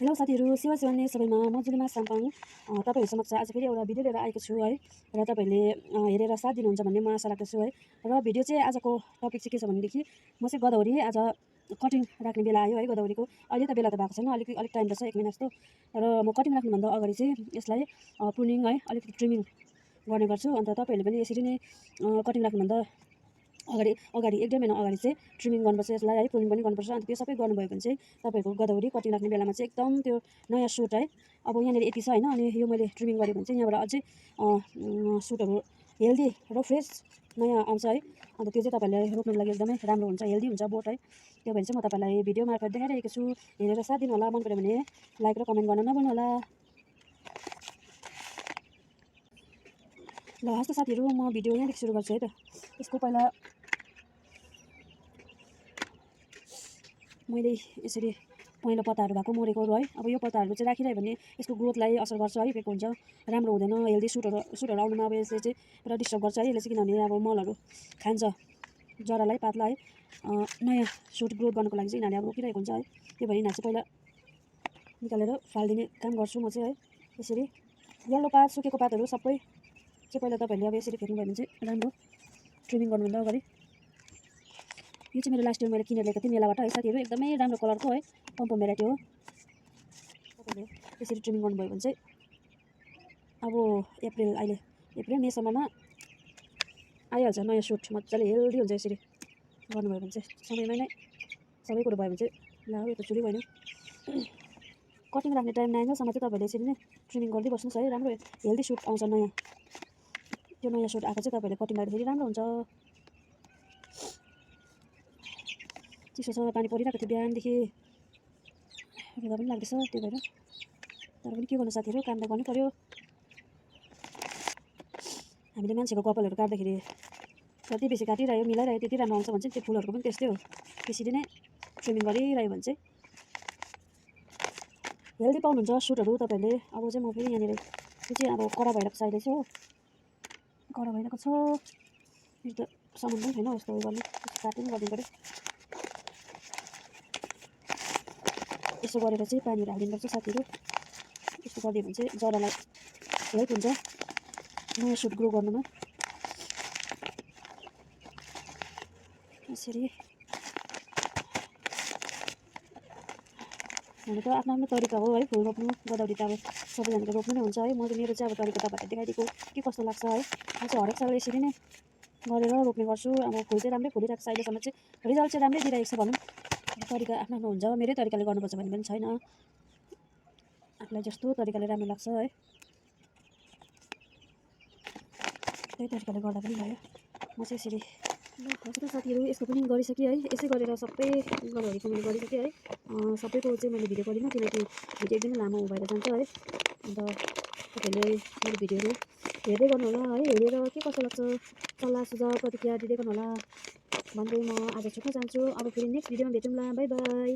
Hello साथीहरू, सेवा सेवान्ने सबैमा म जुलिमा साम्पाङ तपाईँहरू समक्ष आज फेरि एउटा भिडियो लिएर आएको छु है। र तपाईँहरूले हेरेर साथ दिनुहुन्छ भन्ने म आशा राख्दछु है। र भिडियो चाहिँ आजको टपिक चाहिँ के छ भनेदेखि म चाहिँ गदावरी आज कटिङ राख्ने बेला आयो है। गदावरीको अहिले त बेला त भएको छैन, अलिक टाइम रहेछ, 1 महिना जस्तो। र म कटिङ राख्नुभन्दा अगाडि चाहिँ यसलाई प्रुनिङ है अलिकति ट्रिमिङ गर्ने गर्छु। अन्त तपाईँहरूले पनि यसरी नै कटिङ राख्नुभन्दा अगाडि 1-1.5 महिना अगाडि चाहिँ ट्रिमिङ गर्नुपर्छ यसलाई है, प्रुनिङ पनि गर्नुपर्छ। अन्त त्यो सबै गर्नुभयो भने चाहिँ तपाईँहरूको गदावरी कटिङ राख्ने बेलामा चाहिँ एकदम त्यो नयाँ सुट है। अब यहाँनिर यति छ होइन, अनि यो मैले ट्रिमिङ गरेँ भने चाहिँ यहाँबाट अझै सुटहरू हेल्दी र फ्रेस नयाँ आउँछ है। अन्त त्यो चाहिँ तपाईँहरूलाई रोप्नुको लागि एकदमै राम्रो हुन्छ, हेल्दी हुन्छ बोट है। त्यो भएर चाहिँ म तपाईँलाई भिडियो मार्फत देखाइरहेको छु। हेरेर साथ दिनु होला, मन पऱ्यो भने लाइक र कमेन्ट गर्न नभुल्नु होला। ल हस्त साथीहरू, म भिडियो यहाँदेखि सुरु गर्छु है त। यसको पहिला मैले यसरी पहिला पत्ताहरू भएको मरेकोहरू है। अब यो पत्ताहरू चाहिँ राखिरह्यो भने यसको ग्रोथलाई असर गर्छ है, इफेक्ट हुन्छ, राम्रो हुँदैन। हेल्दी सुटहरू आउनुमा अब यसले चाहिँ पुरा डिस्टर्ब गर्छ है। यसले चाहिँ किनभने अब मलहरू खान्छ जरालाई पातला है। नयाँ सुट ग्रोथ गर्नको लागि चाहिँ यिनीहरूले अब रोकिरहेको हुन्छ है। त्यो भएर यिनीहरू चाहिँ पहिला निकालेर फालिदिने काम गर्छु म चाहिँ है। यसरी यल्लो पात सुकेको पातहरू सबै चाहिँ पहिला तपाईँहरूले अब यसरी फेर्नुभयो भने चाहिँ राम्रो, ट्रिमिङ गर्नुभन्दा अगाडि। यो चाहिँ मेरो लास्ट इयर मैले किनेर ल्याएको थिएँ मेलाबाट है साथीहरू, एकदमै राम्रो कलरको है, पम्पम भेराइटी हो। तपाईँले यसरी ट्रिमिङ गर्नुभयो भने चाहिँ अब अप्रिल मेसम्ममा आइहाल्छ नयाँ सुट, मजाले हेल्दी हुन्छ। यसरी गर्नुभयो भने चाहिँ समयमै नै सबै कुरो भयो भने चाहिँ ल यो त चुली भएन। कटिङ राख्ने टाइम नआइन्जेलसम्म चाहिँ तपाईँले यसरी नै ट्रिमिङ गर्दै बस्नुहोस् है, राम्रो हेल्दी सुट आउँछ नयाँ। त्यो नयाँ सुट आएको चाहिँ तपाईँले कटिङ गर्दाखेरि राम्रो हुन्छ। चिसो छ, पानी परिरहेको थियो बिहानदेखि, रुगा पनि लाग्दैछ, त्यो भएर तर पनि के गर्नु साथीहरू, काम त गर्नु पऱ्यो। हामीले मान्छेको कपालहरू काट्दाखेरि जति बेसी काटिरह्यो मिलाइरह्यो त्यति राम्रो आउँछ भन्छ नि, त्यो फुलहरूको पनि त्यस्तै हो। त्यसरी नै ट्रिमिङ गरिरह्यो भने चाहिँ हेल्दी पाउनुहुन्छ सुटहरू तपाईँहरूले। अब चाहिँ म फेरि यहाँनिर यो चाहिँ अब कडा भइरहेको छ अहिले चाहिँ हो, कडा भइरहेको छ। यो त सामान पनि छैन यस्तो उयो गर्ने, काटिङ गरिदिनु पऱ्यो। यसो गरेर चाहिँ पानीहरू हालिदिनुपर्छ साथीहरू। यस्तो गरिदियो भने चाहिँ जरालाई हेल्प हुन्छ नयाँ सुट ग्रो गर्नुमा। यसरी हुनु त आफ्नो तरिका हो है फुल रोप्नु। गदावरी त अब सबैजनाले रोप्नु नै हुन्छ है। मेरो चाहिँ अब तरिका तपाईँहरूले देखाइदिएको के कस्तो लाग्छ है। म चाहिँ हरेक साल यसरी नै गरेर रोप्ने गर्छु। अब फुल चाहिँ राम्रै फुलिरहेको छ अहिलेसम्म चाहिँ, रिजल्ट चाहिँ राम्रै दिइरहेको छ भनौँ। तरिका आफ्नो हुन्छ, मेरै तरिकाले गर्नुपर्छ भन्ने पनि छैन, आफूलाई जस्तो तरिकाले राम्रो लाग्छ है त्यही तरिकाले गर्दा पनि भयो। म चाहिँ यसरी हजुर साथीहरू यसको पनि गरिसकेँ है। यसै गरेर सबै गदावरीको मैले गरिसकेँ है। सबैको चाहिँ मैले भिडियो गरिनँ किनकि भिडियो एकदमै लामो भएर जान्छ है। अन्त तपाईँहरूले मेरो भिडियोहरू हेर्दै गर्नु होला है। हेरेर के कस्तो लाग्छ सल्लाह सुझाव प्रतिक्रिया दिँदै गर्नु होला भन्दै म आज छुट्न चाहन्छु। अब फेरि नेक्स्ट भिडियोमा भेटौँला, बाई बाई।